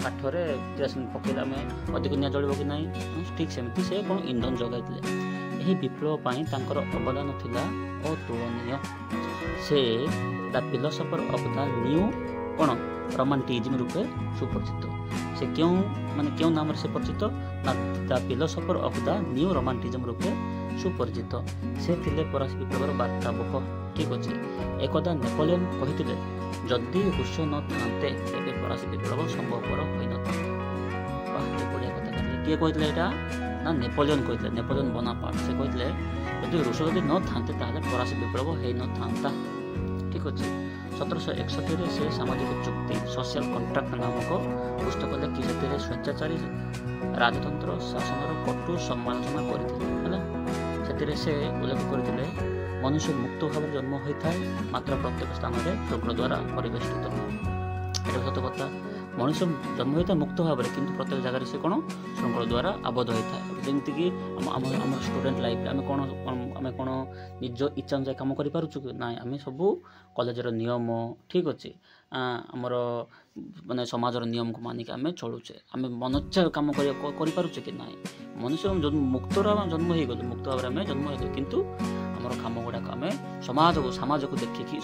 କାଠରେ କିରୋସିନ ପକେଇଲେ ଆମେ ଅଧିକ ନିଆଁ ଜଳିବ କି ନାହିଁ? ଠିକ୍ ସେମିତି ସେ କ'ଣ ଇନ୍ଧନ ଯୋଗାଇଥିଲେ। ଏହି ବିପ୍ଳବ ପାଇଁ ତାଙ୍କର ଅବଦାନ ଥିଲା ଅତୁଳନୀୟ। ସେ the philosopher of the new କ'ଣ ରୋମାଣ୍ଟିଜିମ୍ ରୂପେ ସୁପରିଚିତ। ସେ କେଉଁ ମାନେ କେଉଁ ନାମରେ ସେ ପରିଚିତ ନା the philosopher of the new romanticism ରୂପେ ସୁପରିଚିତ। ସେ ଥିଲେ ଫରାସୀ ବିପ୍ଳବର ବାର୍ତ୍ତାବହ। ଠିକ୍ ଅଛି, ଏକଦା ନେପୋଲିୟନ କହିଥିଲେ, ଯଦି ରୁଷ ନଥାନ୍ତେ ତେବେ ଫରାସୀ ବିପ୍ଳବ ସମ୍ଭବପର ହୋଇନଥାନ୍ତା। ବାଃ, ବଢ଼ିଆ କଥା କହିଲେ। କିଏ କହିଥିଲେ ଏଇଟା ନା ନେପୋଲିୟନ କହିଥିଲେ, ନେପୋଲିୟନ ବୋନାପାର୍ଟ। ସେ କହିଥିଲେ ଯଦି ରୁଷ ଯଦି ନଥାନ୍ତେ ତାହେଲେ ଫରାସୀ ବିପ୍ଳବ ହେଇନଥାନ୍ତା। ଠିକ୍ ଅଛି, 1761ରେ ସେ ସାମାଜିକ ଚୁକ୍ତି ସୋସିଆଲ କଣ୍ଟ୍ରାକ୍ଟ ନାମକ ପୁସ୍ତକ ଲେଖି ସେଥିରେ ସ୍ୱେଚ୍ଛାଚାରୀ ରାଜତନ୍ତ୍ର ଶାସନର କଟୁ ସମାଲୋଚନା କରିଥିଲେ। ହେଲା, ସେଥିରେ ସେ ଉଲ୍ଲେଖ କରିଥିଲେ ମନୁଷ୍ୟ ମୁକ୍ତ ଭାବରେ ଜନ୍ମ ହୋଇଥାଏ, ମାତ୍ର ପ୍ରତ୍ୟେକ ସ୍ଥାନରେ ଶୃଙ୍ଖଳ ଦ୍ୱାରା ପରିବେଷ୍ଟିତ। ଏଇଟା ସତ କଥା। ମଣିଷ ଜନ୍ମ ହୋଇଥାଏ ମୁକ୍ତ ଭାବରେ, କିନ୍ତୁ ପ୍ରତ୍ୟେକ ଜାଗାରେ ସେ କ'ଣ ଶୃଙ୍ଖଳ ଦ୍ୱାରା ଆବଦ୍ଧ ହୋଇଥାଏ। ଯେମିତିକି ଆମ ଆମର ଷ୍ଟୁଡେଣ୍ଟ ଲାଇଫରେ ଆମେ କ'ଣ ନିଜ ଇଚ୍ଛା ଅନୁଯାୟୀ କାମ କରିପାରୁଛୁ କି ନାଇଁ? ଆମେ ସବୁ କଲେଜର ନିୟମ, ଠିକ୍ ଅଛି, ଆମର ମାନେ ସମାଜର ନିୟମକୁ ମାନିକି ଆମେ ଚଳୁଛେ। ଆମେ ମନଇଚ୍ଛା କାମ କରିପାରୁଛେ କି ନାଇଁ? ମନୁଷ୍ୟ ମୁକ୍ତର ଜନ୍ମ ହେଇଗଲୁ, ମୁକ୍ତ ଭାବରେ ଆମେ ଜନ୍ମ ହେଇଗଲୁ, କିନ୍ତୁ ଆମର କାମ ଗୁଡ଼ାକ ଆମେ ସମାଜକୁ ଦେଖିକି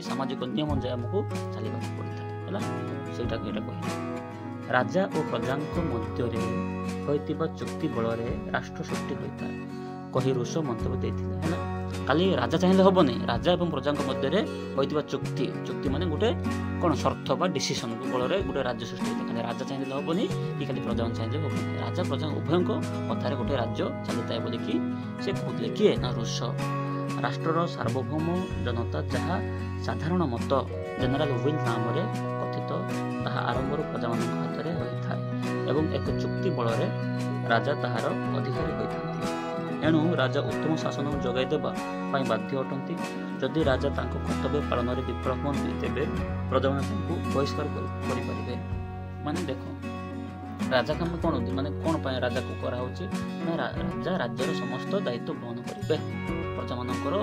ସାମାଜିକ ନିୟମ ଅନୁଯାୟୀ ଆମକୁ ଚାଲିବାକୁ ପଡ଼ିଥାଏ। ହେଲା, ସେଇଟାକୁ ଏଇଟା କହିଲେ। ରାଜା ଓ ପ୍ରଜାଙ୍କ ମଧ୍ୟରେ ହୋଇଥିବା ଚୁକ୍ତି ବଳରେ ରାଷ୍ଟ୍ର ସୃଷ୍ଟି ହୋଇଥାଏ କହି ରୁଷ ମନ୍ତବ୍ୟ ଦେଇଥିଲେ। ହେଲା, ଖାଲି ରାଜା ଚାହିଁଲେ ହେବନି, ରାଜା ଏବଂ ପ୍ରଜାଙ୍କ ମଧ୍ୟରେ ହୋଇଥିବା ଚୁକ୍ତି, ଚୁକ୍ତି ମାନେ ଗୋଟେ କ'ଣ ସର୍ତ୍ତ ବା ଡିସିସନ୍ ବଳରେ ଗୋଟେ ରାଜ୍ୟ ସୃଷ୍ଟି ହୋଇଥାଏ। ଖାଲି ରାଜା ଚାହିଁଲେ ହେବନି କି ଖାଲି ପ୍ରଜାମାନେ ଚାହିଁଲେ ହେବନି, ରାଜା ପ୍ରଜା ଉଭୟଙ୍କ କଥାରେ ଗୋଟେ ରାଜ୍ୟ ଚାଲିଥାଏ ବୋଲିକି ସେ କହୁଥିଲେ। କିଏ ନା ରୁଷ। ରାଷ୍ଟ୍ରର ସାର୍ବଭୌମ ଜନତା ଯାହା ସାଧାରଣ ମତ ଜେନେରାଲ will ନାମରେ କଥିତ, ତାହା ଆରମ୍ଭରୁ ପ୍ରଜାମାନଙ୍କ ହାତରେ ରହିଥାଏ। ଏବଂ ଏକ ଚୁକ୍ତି ବଳରେ ରାଜା ତାହାର ଅଧିକାରୀ ହୋଇଥାନ୍ତି। ଏଣୁ ରାଜା ଉତ୍ତମ ଶାସନ ଯୋଗାଇ ଦେବା ପାଇଁ ବାଧ୍ୟ ଅଟନ୍ତି। ଯଦି ରାଜା ତାଙ୍କ କର୍ତ୍ତବ୍ୟ ପାଳନରେ ବିଫଳ ହୁଅନ୍ତି, ତେବେ ପ୍ରଜାମାନେ ତାଙ୍କୁ ବହିଷ୍କାର କରିପାରିବେ। ମାନେ ଦେଖ, ରାଜା କାମ କ'ଣ, ମାନେ କ'ଣ ପାଇଁ ରାଜାକୁ କରାହେଉଛି ନା ରାଜା ରାଜ୍ୟର ସମସ୍ତ ଦାୟିତ୍ୱ ବହନ କରିବେ, ପ୍ରଜାମାନଙ୍କର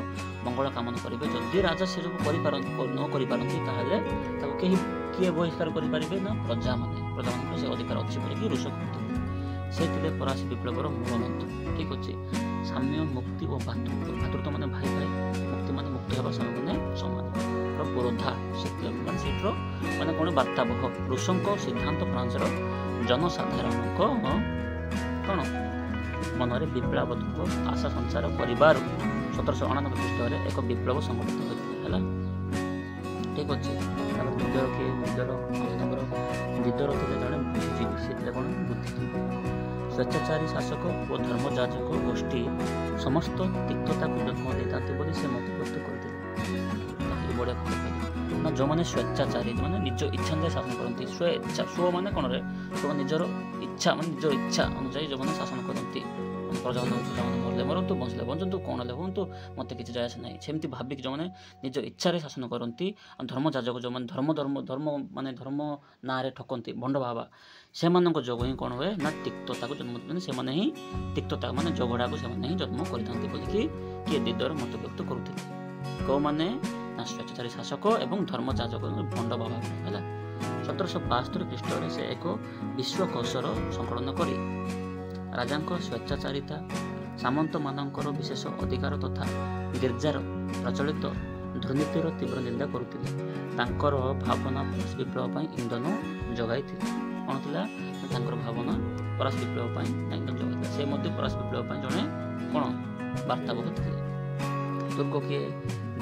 ମଙ୍ଗଳ କାମନା କରିବେ। ଯଦି ରାଜା ସେସବୁ କରିପାରନ୍ତି ନ କରିପାରନ୍ତି, ତାହେଲେ ତାକୁ କେହି କିଏ ବହିଷ୍କାର କରିପାରିବେ ନା ପ୍ରଜାମାନେ। ପ୍ରଜାମାନଙ୍କର ସେ ଅଧିକାର ଅଛି ବୋଲିକି ରୁଷୋ କହୁଥିଲେ। ସେ ଥିଲେ ଫରାସୀ ବିପ୍ଳବର ମୂଳ ମନ୍ତ୍ର। ଠିକ୍ ଅଛି। ସାମ୍ୟ, ମୁକ୍ତି ଓ ଭ୍ରାତୃତ୍ୱ। ଭ୍ରାତୃତ୍ୱ ମାନେ ଭାଇ ଭାଇ, ମୁକ୍ତି ମାନେ ମୁକ୍ତ ହେବା, ସାମ୍ୟ ମାନେ ସମାନ ର ପୁରୋଧା ସେ, ମାନେ ସେଇଠିର ମାନେ କ'ଣ ବାର୍ତ୍ତାବହ। ରୁଷୋଙ୍କ ସିଦ୍ଧାନ୍ତ ଫ୍ରାନ୍ସର ଜନସାଧାରଣଙ୍କ କ'ଣ ମନରେ ବିପ୍ଳବାତ୍ମକ ଆଶା ସଞ୍ଚାର କରିବାରୁ 1789 ଖ୍ରୀଷ୍ଟରେ ଏକ ବିପ୍ଳବ ସଂଗଠିତ ହୋଇଥିଲା। ହେଲା, ଠିକ୍ ଅଛି। ତାପରେ ଦିଦର କିଏ? ଦିଦର 5 ନମ୍ବର। ଦିଦର ଥିଲେ ଜଣେ ବୁଦ୍ଧିଜୀବୀ। ସେ ଥିଲେ କ'ଣ? ବୁଦ୍ଧିଜୀବୀ। ସ୍ୱେଚ୍ଛାଚାରୀ ଶାସକ ଓ ଧର୍ମଯାଜକ ଗୋଷ୍ଠୀ ସମସ୍ତ ତିକ୍ତତାକୁ ଜନ୍ମ ଦେଇଥାନ୍ତି ବୋଲି ସେ ମତବ୍ୟକ୍ତ କରିଥିଲେ। ବଢ଼ିଆ କଥା କହିଲେ ନା, ଯେଉଁମାନେ ସ୍ୱେଚ୍ଛାଚାରୀ, ମାନେ ନିଜ ଇଚ୍ଛା ଅନୁଯାୟୀ ଶାସନ କରନ୍ତି। ସ୍ୱଇଚ୍ଛା, ସ୍ୱ ମାନେ କ'ଣରେ? ସ୍ୱ ନିଜର ଇଚ୍ଛା, ମାନେ ନିଜ ଇଚ୍ଛା ଅନୁଯାୟୀ ଯେଉଁମାନେ ଶାସନ କରନ୍ତି, ପ୍ରଜାମାନେ ମରିଲେ ମରନ୍ତୁ, ବଞ୍ଚିଲେ ବଞ୍ଚନ୍ତୁ, କ'ଣ ହେଲେ ହୁଅନ୍ତୁ, ମୋତେ କିଛି ଯାଏ ଆସେ ନାହିଁ, ସେମିତି ଭାବିକି ଯେଉଁମାନେ ନିଜ ଇଚ୍ଛାରେ ଶାସନ କରନ୍ତି, ଆଉ ଧର୍ମଯାଜକ ଯେଉଁମାନେ ଧର୍ମ ଧର୍ମ ଧର୍ମ ମାନେ ଧର୍ମ ନାଁରେ ଠକନ୍ତି, ଭଣ୍ଡ ବାବା, ସେମାନଙ୍କ ଯୋଗୁଁ ହିଁ କ'ଣ ହୁଏ ନା ତିକ୍ତତାକୁ ଜନ୍ମ, ମାନେ ସେମାନେ ହିଁ ତିକ୍ତତା ମାନେ ଝଗଡ଼ାକୁ ସେମାନେ ହିଁ ଜନ୍ମ କରିଥାନ୍ତି ବୋଲିକି କିଏ ଦିଦର ମତବ୍ୟକ୍ତ କରୁଥିଲେ। କେଉଁମାନେ ନା ସ୍ୱେଚ୍ଛାଚାରୀ ଶାସକ ଏବଂ ଧର୍ମଯାଜକ, ଭଣ୍ଡ ବାବା। ହେଲା। 1772 ଖ୍ରୀଷ୍ଟରେ ସେ ଏକ ବିଶ୍ୱକୋଷର ସଂକଳନ କରି ରାଜାଙ୍କ ସ୍ୱେଚ୍ଛାଚାରିତା, ସାମନ୍ତମାନଙ୍କର ବିଶେଷ ଅଧିକାର ତଥା ଗିର୍ଜାର ପ୍ରଚଳିତ ଦୁର୍ନୀତିର ତୀବ୍ର ନିନ୍ଦା କରୁଥିଲେ। ତାଙ୍କର ଭାବନା ଫରାସୀ ବିପ୍ଳବ ପାଇଁ ଇନ୍ଧନ ଯୋଗାଇଥିଲା। କ'ଣ ଥିଲା? ତାଙ୍କର ଭାବନା ଫରାସୀ ବିପ୍ଳବ ପାଇଁ ଇନ୍ଧନ ଯୋଗାଇଥିଲା। ସେ ମଧ୍ୟ ଫରାସୀ ବିପ୍ଳବ ପାଇଁ ଜଣେ କ'ଣ ବାର୍ତ୍ତାବହ ଥିଲେ। ତୁର୍ଗୋ କିଏ?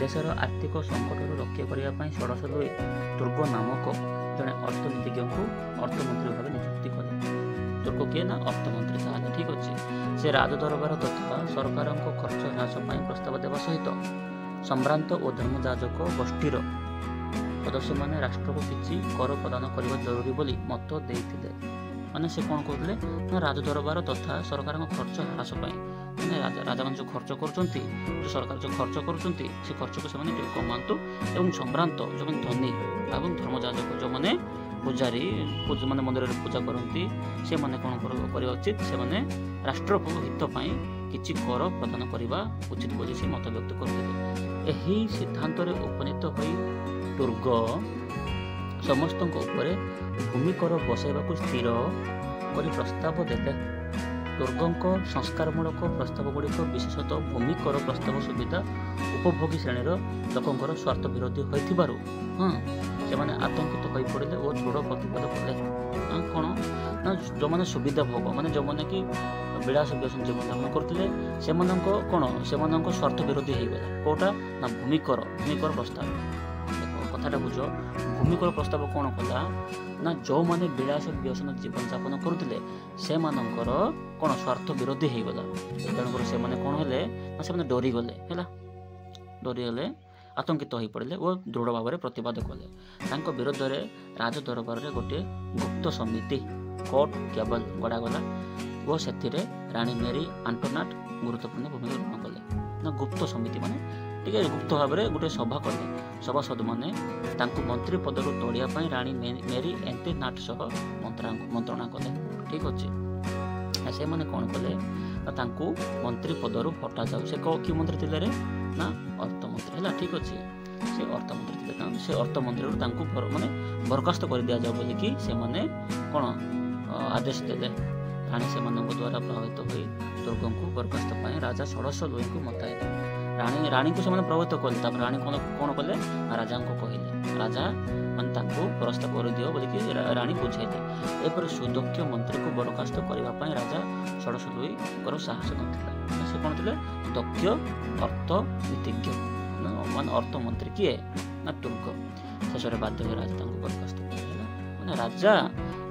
ଦେଶର ଆର୍ଥିକ ସଙ୍କଟରୁ ରକ୍ଷା କରିବା ପାଇଁ ଷୋଡ଼ଶ ଲୁଇ ତୁର୍ଗୋ ନାମକ ଜଣେ ଅର୍ଥନୀତିଜ୍ଞଙ୍କୁ ଅର୍ଥମନ୍ତ୍ରୀ ଭାବେ ନିଯୁକ୍ତି କଲେ। ତୁର୍ଗୋ କିଏ ନା ଅର୍ଥମନ୍ତ୍ରୀ। ତାହେଲେ ଠିକ୍ ଅଛି। ସେ ରାଜ ଦରବାର ତଥା ସରକାରଙ୍କ ଖର୍ଚ୍ଚ ହ୍ରାସ ପାଇଁ ପ୍ରସ୍ତାବ ଦେବା ସହିତ ସମ୍ଭ୍ରାନ୍ତ ଓ ଧର୍ମଯାଜକ ଗୋଷ୍ଠୀର ସଦସ୍ୟମାନେ ରାଷ୍ଟ୍ରକୁ କିଛି କର ପ୍ରଦାନ କରିବା ଜରୁରୀ ବୋଲି ମତ ଦେଇଥିଲେ। ମାନେ ସେ କ'ଣ କହୁଥିଲେ ନା ରାଜ ଦରବାର ତଥା ସରକାରଙ୍କ ଖର୍ଚ୍ଚ ହ୍ରାସ ପାଇଁ, ମାନେ ରାଜାମାନେ ଯେଉଁ ଖର୍ଚ୍ଚ କରୁଛନ୍ତି, ଯେଉଁ ସରକାର ଯେଉଁ ଖର୍ଚ୍ଚ କରୁଛନ୍ତି, ସେ ଖର୍ଚ୍ଚକୁ ସେମାନେ ଟିକେ କମାନ୍ତୁ ଏବଂ ସମ୍ଭ୍ରାନ୍ତ ଯେଉଁମାନେ ଧନୀ ଏବଂ ଧର୍ମଯାଜକ, ଯେଉଁମାନେ ପୂଜାରୀ ମାନେ ମନ୍ଦିରରେ ପୂଜା କରନ୍ତି, ସେମାନେ କ'ଣ କରିବା ଉଚିତ? ସେମାନେ ରାଷ୍ଟ୍ରକୁ ହିତ ପାଇଁ କିଛି କର ପ୍ରଦାନ କରିବା ଉଚିତ ବୋଲି ସେ ମତବ୍ୟକ୍ତ କରୁଥିଲେ। ଏହି ସିଦ୍ଧାନ୍ତରେ ଉପନୀତ ହୋଇ ତୁର୍ଗୋ ସମସ୍ତଙ୍କ ଉପରେ ଭୂମିକର ବସାଇବାକୁ ସ୍ଥିର କରି ପ୍ରସ୍ତାବ ଦେଲେ। ତୁର୍ଗୋଙ୍କ ସଂସ୍କାରମୂଳକ ପ୍ରସ୍ତାବ ଗୁଡ଼ିକ, ବିଶେଷତଃ ଭୂମିକର ପ୍ରସ୍ତାବ, ସୁବିଧା ଉପଭୋଗୀ ଶ୍ରେଣୀର ଲୋକଙ୍କର ସ୍ୱାର୍ଥ ବିରୋଧୀ ହୋଇଥିବାରୁ ହଁ ସେମାନେ ଆତଙ୍କିତ ହୋଇପଡ଼ିଲେ ଓ ଦୃଢ଼ ପ୍ରତିବାଦ କଲେ। କ'ଣ ନା ଯେଉଁମାନେ ସୁବିଧା ଭୋଗ, ମାନେ ଯେଉଁମାନେ କି ବିଳାସ ବ୍ୟସନ ଜୀବନଯାପନ କରୁଥିଲେ, ସେମାନଙ୍କ କ'ଣ ସେମାନଙ୍କ ସ୍ୱାର୍ଥ ବିରୋଧୀ ହେଇଗଲା। କେଉଁଟା ନା ଭୂମିକର ପ୍ରସ୍ତାବ। ଦେଖ, କଥାଟା ବୁଝ। ଭୂମିକର ପ୍ରସ୍ତାବ କ'ଣ କଲା ନା ଯେଉଁମାନେ ବିଳାସ ବ୍ୟସନ ଜୀବନଯାପନ କରୁଥିଲେ, ସେମାନଙ୍କର କ'ଣ ସ୍ୱାର୍ଥ ବିରୋଧୀ ହେଇଗଲା। ତେଣୁକରି ସେମାନେ କ'ଣ ହେଲେ ନା ସେମାନେ ଡରିଗଲେ। ହେଲା, ଡରିଗଲେ, ଆତଙ୍କିତ ହୋଇପଡ଼ିଲେ ଓ ଦୃଢ଼ ଭାବରେ ପ୍ରତିବାଦ କଲେ। ତାଙ୍କ ବିରୋଧରେ ରାଜ ଦରବାରରେ ଗୋଟିଏ ଗୁପ୍ତ ସମିତି, କୋର୍ଟ କେବଲ ଗଢ଼ାଗଲା ଓ ସେଥିରେ ରାଣୀ ମେରି ଆଣ୍ଟୋନାଟ ଗୁରୁତ୍ୱପୂର୍ଣ୍ଣ ଭୂମିକା ଗ୍ରହଣ କଲେ। ନା ଗୁପ୍ତ ସମିତି ମାନେ ଟିକେ ଗୁପ୍ତ ଭାବରେ ଗୋଟେ ସଭା କଲେ। ସଭାସଦମାନେ ତାଙ୍କୁ ମନ୍ତ୍ରୀ ପଦରୁ ତଡ଼ିବା ପାଇଁ ରାଣୀ ମେରି ଏଣ୍ଟିନାଟ ସହ ମନ୍ତ୍ରଣା କଲେ। ଠିକ୍ ଅଛି। ସେମାନେ କ'ଣ କଲେ ନା ତାଙ୍କୁ ମନ୍ତ୍ରୀ ପଦରୁ ହଟାଯାଉ। ସେ କି ମନ୍ତ୍ରୀ ଥିଲେ ରେ? ନା ଅର୍ଥମନ୍ତ୍ରୀ। ହେଲା, ଠିକ୍ ଅଛି। ସେ ଅର୍ଥମନ୍ତ୍ରୀ ଥିଲେ। ସେ ଅର୍ଥମନ୍ତ୍ରୀରୁ ତାଙ୍କୁ ମାନେ ବରଖାସ୍ତ କରିଦିଆଯାଉ ବୋଲିକି ସେମାନେ କ'ଣ ଆଦେଶ ଦେଲେ। ରାଣୀ ସେମାନଙ୍କ ଦ୍ୱାରା ପ୍ରଭାବିତ ହୋଇ ତୁର୍ଗୋଙ୍କୁ ବରଖାସ୍ତ ପାଇଁ ରାଜା ଷୋଡ଼ଶ ଲୁଇଙ୍କୁ ମତାଇଲେ। ରାଣୀଙ୍କୁ ସେମାନେ ପ୍ରଭାବିତ କଲେ। ତାପରେ ରାଣୀ କ'ଣ କଲେ? ରାଜାଙ୍କୁ କହିଲେ, ରାଜା ମାନେ ତାଙ୍କୁ ବରଖାସ୍ତ କରିଦିଅ ବୋଲିକି ରାଣୀ ବୁଝାଇଲେ। ଏପରି ସୁଦକ୍ଷ ମନ୍ତ୍ରୀକୁ ବରଖାସ୍ତ କରିବା ପାଇଁ ରାଜା ଷୋଡ଼ଶ ଲୁଇଙ୍କର ସାହସ ନଥିଲା। ସେ କ'ଣ ଥିଲେ? ଦକ୍ଷ ଅର୍ଥନୀତିଜ୍ଞ, ମାନେ ଅର୍ଥମନ୍ତ୍ରୀ। କିଏ ନା ତୁର୍ଗୋ। ଶେଷରେ ବାଧ୍ୟ ହୋଇ ରାଜା ତାଙ୍କୁ ବରଖାସ୍ତ କଲେ। ହେଲା, ମାନେ ରାଜା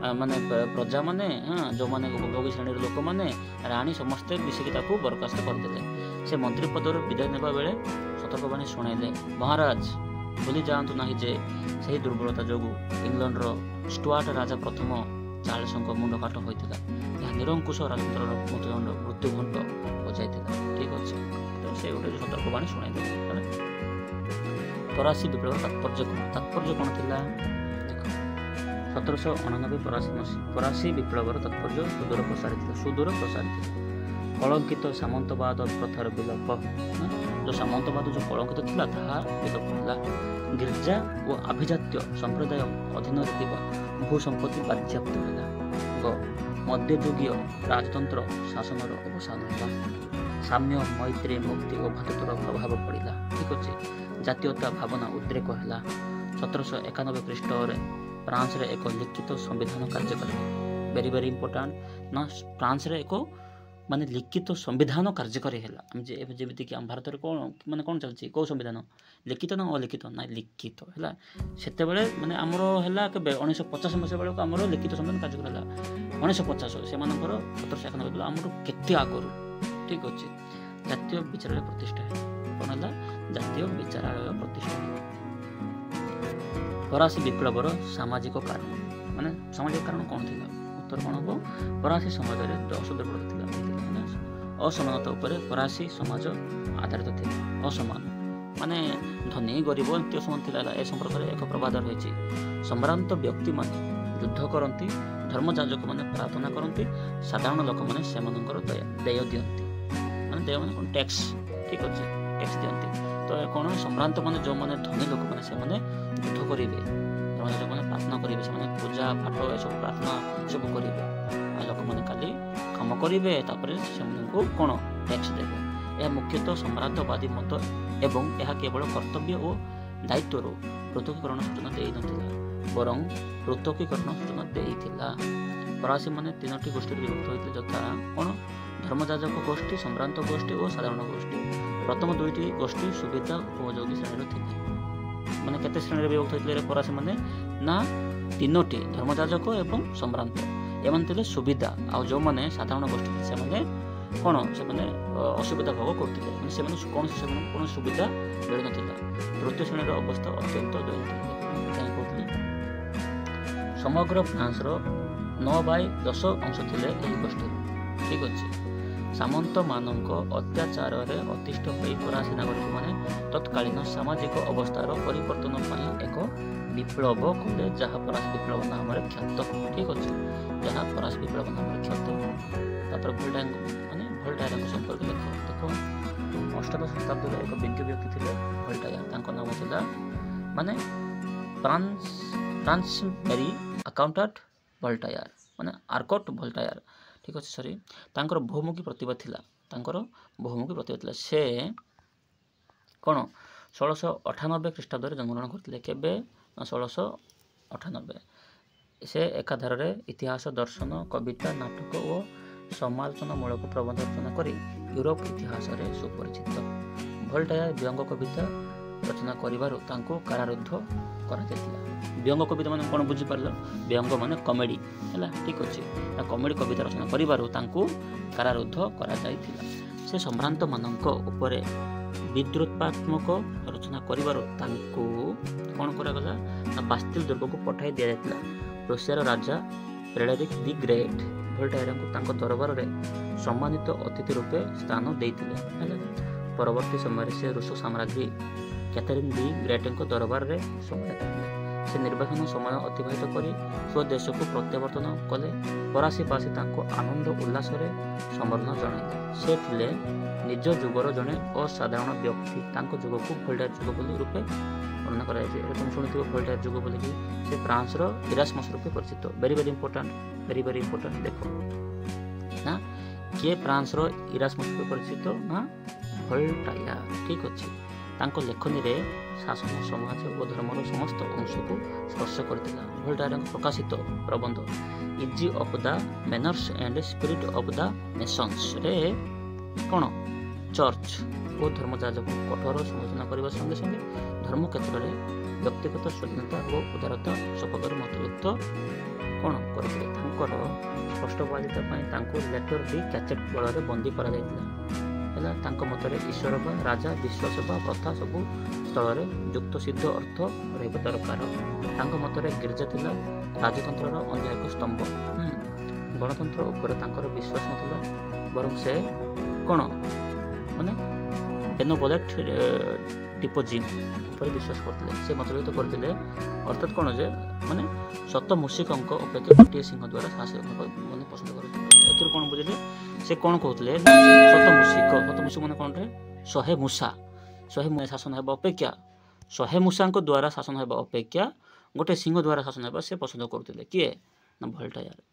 ମାନେ ପ୍ରଜାମାନେ, ହଁ, ଯେଉଁମାନେ ଉପଭୋଗୀ ଶ୍ରେଣୀର ଲୋକମାନେ, ରାଣୀ ସମସ୍ତେ ମିଶିକି ତାକୁ ବରଖାସ୍ତ କରିଦେଲେ। ସେ ମନ୍ତ୍ରୀ ପଦରୁ ବିଦାୟ ନେବା ବେଳେ ସତର୍କବାଣୀ ଶୁଣାଇଲେ, ମହାରାଜ, ଭୁଲି ଯାଆନ୍ତୁ ନାହିଁ ଯେ ସେହି ଦୁର୍ବଳତା ଯୋଗୁଁ ଇଂଲଣ୍ଡର ଷ୍ଟୁଆର୍ଟ ରାଜା ପ୍ରଥମ ଚାର୍ଲସଙ୍କ ମୁଣ୍ଡକାଟ ହୋଇଥିଲା। ଏହା ନିରଙ୍କୁଶ ରାଜତନ୍ତ୍ରର ମୃତ୍ୟୁଘଣ୍ଟ ବଜାଇଥିଲା। ଠିକ୍ ଅଛି, ତ ସେ ଗୋଟେ ସତର୍କବାଣୀ ଶୁଣାଇଦେଲେ। ହେଲା, ଫରାସୀ ବିପ୍ଳବର ତାତ୍ପର୍ଯ୍ୟ କ'ଣ? ତାତ୍ପର୍ଯ୍ୟ କ'ଣ ଥିଲା ଦେଖ, 1789 ଫରାସୀ ବିପ୍ଳବର ତାତ୍ପର୍ଯ୍ୟ ସୁଦୂର ପ୍ରସାରୀ ଥିଲା। ସୁଦୂର ପ୍ରସାରୀ ଥିଲା। କଳଙ୍କିତ ସାମନ୍ତବାଦ ପ୍ରଥାର ବିଲୋପ, ଯେଉଁ ସାମନ୍ତବାଦ ଯେଉଁ କଳଙ୍କିତ ଥିଲା ତାହା ବିଲୋପ ହେଲା। ଗିର୍ଜା ଓ ଆଭିଜାତ୍ୟ ସମ୍ପ୍ରଦାୟ ଅଧୀନରେ ଥିବା ଭୂ ସମ୍ପତ୍ତି ବାଜ୍ୟାପ୍ତ ହେଲା। ଗ ମଧ୍ୟଯୁଗୀୟ ରାଜତନ୍ତ୍ର ଶାସନର ଅବସାନ ହେଲା। ସାମ୍ୟ, ମୈତ୍ରୀ, ମୁକ୍ତି ଓ ଭ୍ରାତୃତ୍ୱର ପ୍ରଭାବ ପଡ଼ିଲା। ଠିକ୍ ଅଛି, ଜାତୀୟତା ଭାବନା ଉଦ୍ରେକ ହେଲା। 1791 ଖ୍ରୀଷ୍ଟରେ ଫ୍ରାନ୍ସରେ ଏକ ଲିଖିତ ସମ୍ବିଧାନ କାର୍ଯ୍ୟକାରୀ ହେଲା। ଭେରି ଭେରି ଇମ୍ପୋର୍ଟାଣ୍ଟ ନା, ଫ୍ରାନ୍ସରେ ଏକ ମାନେ ଲିଖିତ ସମ୍ବିଧାନ କାର୍ଯ୍ୟକାରୀ ହେଲା। ଆମେ ଏବେ ଯେମିତିକି ଆମ ଭାରତରେ କ'ଣ ମାନେ କ'ଣ ଚାଲିଛି, କେଉଁ ସମ୍ବିଧାନ, ଲିଖିତ ନା ଅଲିଖିତ? ନା ଲିଖିତ ହେଲା। ସେତେବେଳେ ମାନେ ଆମର ହେଲା କେବେ 1950 ମସିହା ବେଳକୁ ଆମର ଲିଖିତ ସମ୍ବିଧାନ କାର୍ଯ୍ୟକାରୀ ହେଲା। 1950, ସେମାନଙ୍କର 1791, ଆମର କେତେ ଆଗରୁ। ଠିକ୍ ଅଛି, ଜାତୀୟ ବିଚାରାଳୟ ପ୍ରତିଷ୍ଠା ହେଲା। କ'ଣ ହେଲା? ଜାତୀୟ ବିଚାରାଳୟ ପ୍ରତିଷ୍ଠା ହେଲା। ଫରାସୀ ବିପ୍ଳବର ସାମାଜିକ କାରଣ, ମାନେ ସାମାଜିକ କାରଣ କ'ଣ ଥିଲା? ଉତ୍ତର କ'ଣ ହେବ? ଫରାସୀ ସମାଜରେ ଦଶ ଦୁର୍ବଳତା ଥିଲା। ମାନେ ଅସମାନତା ଉପରେ ଫରାସୀ ସମାଜ ଆଧାରିତ ଥିଲା। ଅସମାନ ମାନେ ଧନୀ ଗରିବ ଏମିତି ଅସମାନ ଥିଲା। ଏ ସମ୍ପର୍କରେ ଏକ ପ୍ରବାଦ ରହିଛି, ସମ୍ଭ୍ରାନ୍ତ ବ୍ୟକ୍ତିମାନେ ଯୁଦ୍ଧ କରନ୍ତି, ଧର୍ମଯାଜକମାନେ ପ୍ରାର୍ଥନା କରନ୍ତି, ସାଧାରଣ ଲୋକମାନେ ସେମାନଙ୍କର ଦେୟ ଦିଅନ୍ତି। ମାନେ ଦେୟ ମାନେ କ'ଣ? ଟ୍ୟାକ୍ସ। ଠିକ୍ ଅଛି, ଟ୍ୟାକ୍ସ ଦିଅନ୍ତି। ତ କ'ଣ ସମ୍ଭ୍ରାନ୍ତ ମାନେ ଯେଉଁମାନେ ଧନୀ ଲୋକମାନେ ସେମାନେ ଯୁଦ୍ଧ କରିବେ, ଧର୍ମଯାଜକମାନେ ପ୍ରାର୍ଥନା କରିବେ, ସେମାନେ ପୂଜା ପାଠ ଏସବୁ ପ୍ରାର୍ଥନା ସବୁ କରିବେ, ଆଉ ଲୋକମାନେ ଖାଲି କାମ କରିବେ, ତାପରେ ସେମାନଙ୍କୁ କ'ଣ ଟ୍ୟାକ୍ସ ଦେବେ। ଏହା ମୁଖ୍ୟତଃ ସମ୍ଭ୍ରାନ୍ତବାଦୀ ମତ ଏବଂ ଏହା କେବଳ କର୍ତ୍ତବ୍ୟ ଓ ଦାୟିତ୍ୱରୁ ପୃଥକୀକରଣ ସୂଚନା ଦେଇନଥିଲା, ବରଂ ପୃଥକୀକରଣ ସୂଚନା ଦେଇଥିଲା। ଫରାସୀମାନେ ତିନୋଟି ଗୋଷ୍ଠୀରେ ବିଭକ୍ତ ହୋଇଥିଲେ, ଯଥା କ'ଣ? ଧର୍ମଯାଜକ ଗୋଷ୍ଠୀ, ସମ୍ଭ୍ରାନ୍ତ ଗୋଷ୍ଠୀ ଓ ସାଧାରଣ ଗୋଷ୍ଠୀ। ପ୍ରଥମ ଦୁଇଟି ଗୋଷ୍ଠୀ ସୁବିଧା ଉପଯୋଗୀ ଶ୍ରେଣୀର ଥିଲେ। ମାନେ କେତେ ଶ୍ରେଣୀରେ ବିଭକ୍ତ ହୋଇଥିଲେ ଫରାସୀମାନେ? ନା ତିନୋଟି, ଧର୍ମଯାଜକ ଏବଂ ସମ୍ଭ୍ରାନ୍ତ, ଏମାନେ ଥିଲେ ସୁବିଧା, ଆଉ ଯେଉଁମାନେ ସାଧାରଣ ଗୋଷ୍ଠୀ ଥିଲେ ସେମାନେ କ'ଣ? ସେମାନେ ଅସୁବିଧା ଭୋଗ କରୁଥିଲେ, ମାନେ ସେମାନେ କୌଣସି ସେମାନଙ୍କୁ କୌଣସି ସୁବିଧା ମିଳୁନଥିଲା। ତୃତୀୟ ଶ୍ରେଣୀର ଅବସ୍ଥା ଅତ୍ୟନ୍ତ ଦୟନୀୟ ଥିଲା। କାହିଁ କହୁଥିଲି, ସମଗ୍ର ଫ୍ରାନ୍ସର 9/10 ଅଂଶ ଥିଲେ ଏହି ଗୋଷ୍ଠୀର। ଠିକ୍ ଅଛି, ସାମନ୍ତମାନଙ୍କ ଅତ୍ୟାଚାରରେ ଅତିଷ୍ଠ ହୋଇ ଫରାସୀ ନାଗରିକମାନେ ତତ୍କାଳୀନ ସାମାଜିକ ଅବସ୍ଥାର ପରିବର୍ତ୍ତନ ପାଇଁ ଏକ ବିପ୍ଳବ କଲେ, ଯାହା ଫରାସୀ ବିପ୍ଳବ ନାମରେ ଖ୍ୟାତ। ଠିକ୍ ଅଛି, ଯାହା ଫରାସୀ ବିପ୍ଳବ ନାମରେ ଖ୍ୟାତ। ତାପରେ ମାନେ ଭୋଲ୍ଟାୟାରଙ୍କ ସମ୍ପର୍କରେ ଲେଖ। ଦେଖ, ଅଷ୍ଟାଦଶ ଶତାବ୍ଦୀର ଏକ ବିଜ୍ଞ ବ୍ୟକ୍ତି ଥିଲେ ଭୋଲ୍ଟାୟାର। ତାଙ୍କ ନାମ ଥିଲା ମାନେ ଫ୍ରାନ୍ସ ମେରି ଆକାଉଣ୍ଟାଣ୍ଟ ଭୋଲ୍ଟାୟାର, ମାନେ ଆର୍କଟ ଭୋଲ୍ଟାୟାର। ଠିକ୍ ଅଛି, ସରି, ତାଙ୍କର ବହୁମୁଖୀ ପ୍ରତିଭା ଥିଲା। ତାଙ୍କର ବହୁମୁଖୀ ପ୍ରତିଭା ଥିଲା। ସେ କ'ଣ 1698 ଖ୍ରୀଷ୍ଟାବ୍ଦରେ ଜନ୍ମଗ୍ରହଣ କରିଥିଲେ। କେବେ? 1698। ସେ ଏକାଧାରରେ ଇତିହାସ, ଦର୍ଶନ, କବିତା, ନାଟକ ଓ ସମାଲୋଚନାମୂଳକ ପ୍ରବନ୍ଧ ରଚନା କରି ୟୁରୋପ ଇତିହାସରେ ସୁପରିଚିତ। ଭୋଲ୍ଟାୟାର ବ୍ୟଙ୍ଗ କବିତା ରଚନା କରିବାରୁ ତାଙ୍କୁ କାରାରୁଦ୍ଧ କରାଯାଇଥିଲା। ବ୍ୟଙ୍ଗ କବିତା ମାନେ କ'ଣ ବୁଝିପାରିଲ? ବ୍ୟଙ୍ଗ ମାନେ କମେଡ଼ି ହେଲା। ଠିକ୍ ଅଛି, ନା କମେଡ଼ି କବିତା ରଚନା କରିବାରୁ ତାଙ୍କୁ କାରାରୁଦ୍ଧ କରାଯାଇଥିଲା। ସେ ସମ୍ଭ୍ରାନ୍ତମାନଙ୍କ ଉପରେ ବିଦ୍ରୁପାତ୍ମକ ରଚନା କରିବାରୁ ତାଙ୍କୁ କ'ଣ କରାଗଲା ନା ବାସ୍ତିଲ ଦୁର୍ଗକୁ ପଠାଇ ଦିଆଯାଇଥିଲା। ରୁଷିଆର ରାଜା ଫ୍ରେଡେରିକ୍ ଦି ଗ୍ରେଟ୍ ଭୋଲ୍ଟାୟାରଙ୍କୁ ତାଙ୍କ ଦରବାରରେ ସମ୍ମାନିତ ଅତିଥି ରୂପେ ସ୍ଥାନ ଦେଇଥିଲେ। ହେଲା, ପରବର୍ତ୍ତୀ ସମୟରେ ସେ ରୁଷ ସାମ୍ରାଜ୍ଞୀ କ୍ୟାଥରିନ୍ ଦି ଗ୍ରେଟ୍ଙ୍କ ଦରବାରରେ ସମ୍ମାନିତ ହେଲେ। ସେ ନିର୍ବାସନ ସମୟ ଅତିବାହିତ କରି ସ୍ୱଦେଶକୁ ପ୍ରତ୍ୟାବର୍ତ୍ତନ କଲେ। ଫରାସୀବାସୀ ତାଙ୍କୁ ଆନନ୍ଦ ଉଲ୍ଲାସରେ ସମ୍ବର୍ଦ୍ଧନା ଜଣାଇଲେ। ସେ ଥିଲେ ନିଜ ଯୁଗର ଜଣେ ଅସାଧାରଣ ବ୍ୟକ୍ତି। ତାଙ୍କ ଯୁଗକୁ ଭୋଲ୍ଟାୟାର ଯୁଗ ବୋଲି ରୂପେ ବର୍ଣ୍ଣନା କରାଯାଇଛି। ଏବେ ତୁମେ ଶୁଣିଥିବ ଭୋଲ୍ଟାୟାର ଯୁଗ ବୋଲିକି। ସେ ଫ୍ରାନ୍ସର ଇରାସମସ୍ ରୂପେ ପରିଚିତ। Very very important, very very important. ଦେଖ ନା, କିଏ ଫ୍ରାନ୍ସର ଇରାସମସ୍ ରୂପେ ପରିଚିତ? ନା ଭୋଲ୍ଟାୟାର। ଠିକ୍ ଅଛି, ତାଙ୍କ ଲେଖନୀରେ ଶାସନ, ସମାଜ ଓ ଧର୍ମର ସମସ୍ତ ଅଂଶକୁ ସ୍ପର୍ଶ କରିଥିଲା। ଭୋଲ୍ଟାୟାରଙ୍କ ପ୍ରକାଶିତ ପ୍ରବନ୍ଧ easy of the manners and spirit of the ନେସନ୍ସରେ କ'ଣ ଚର୍ଚ୍ଚ ଓ ଧର୍ମଯାଜକଙ୍କୁ କଠୋର ସମାଲୋଚନା କରିବା ସଙ୍ଗେ ସଙ୍ଗେ ଧର୍ମ କ୍ଷେତ୍ରରେ ବ୍ୟକ୍ତିଗତ ସ୍ୱାଧୀନତା ଓ ଉଦାରତା ସପକ୍ଷରେ ମତବ୍ୟକ୍ତ କ'ଣ କରିଥିଲେ। ତାଙ୍କର ସ୍ପଷ୍ଟବାଦିତା ପାଇଁ ତାଙ୍କୁ ଲେଟର ଡି କ୍ୟାଚେଟ୍ ବଳରେ ବନ୍ଦୀ କରାଯାଇଥିଲା। ହେଲା, ତାଙ୍କ ମତରେ ଈଶ୍ୱର ବା ରାଜା, ବିଶ୍ୱାସ ବା ପ୍ରଥା ସବୁ ସ୍ଥଳରେ ଯୁକ୍ତସିଦ୍ଧ ଅର୍ଥ ରହିବା ଦରକାର। ତାଙ୍କ ମତରେ ଗିର୍ଜା ଥିଲା ରାଜତନ୍ତ୍ରର ଅନ୍ୟ ଏକ ସ୍ତମ୍ଭ। ଗଣତନ୍ତ୍ର ଉପରେ ତାଙ୍କର ବିଶ୍ୱାସ ନଥିଲା, ବରଂ ସେ କ'ଣ ମାନେ ବେନୋଭୋଲେଣ୍ଟ ଡେସ୍ପୋଟିଜିମ୍ ଉପରେ ବିଶ୍ୱାସ କରୁଥିଲେ। ସେ ମତବ୍ୟକ୍ତ କରିଥିଲେ, ଅର୍ଥାତ୍ କ'ଣ ଯେ ମାନେ ଶତ ମୂଷିକଙ୍କ ଅପେକ୍ଷା ଗୋଟିଏ ସିଂହ ଦ୍ୱାରା ଶାସିତ ହେବାକୁ ମାନେ ପସନ୍ଦ କରୁଥିଲେ। ଏଥିରୁ କ'ଣ ବୁଝିଲେ? ସେ କ'ଣ କହୁଥିଲେ? ଶତ ମୂଷିକ, ଶତ ମୂଷିକ ମାନେ କ'ଣରେ? 100 ମୂଷା। 100 ଶାସନ ହେବା ଅପେକ୍ଷା, 100 ମୂଷାଙ୍କ ଦ୍ୱାରା ଶାସନ ହେବା ଅପେକ୍ଷା ଗୋଟେ ସିଂହ ଦ୍ୱାରା ଶାସନ ହେବା ସେ ପସନ୍ଦ କରୁଥିଲେ। କିଏ ନା ଭଲ୍ଟାୟାର।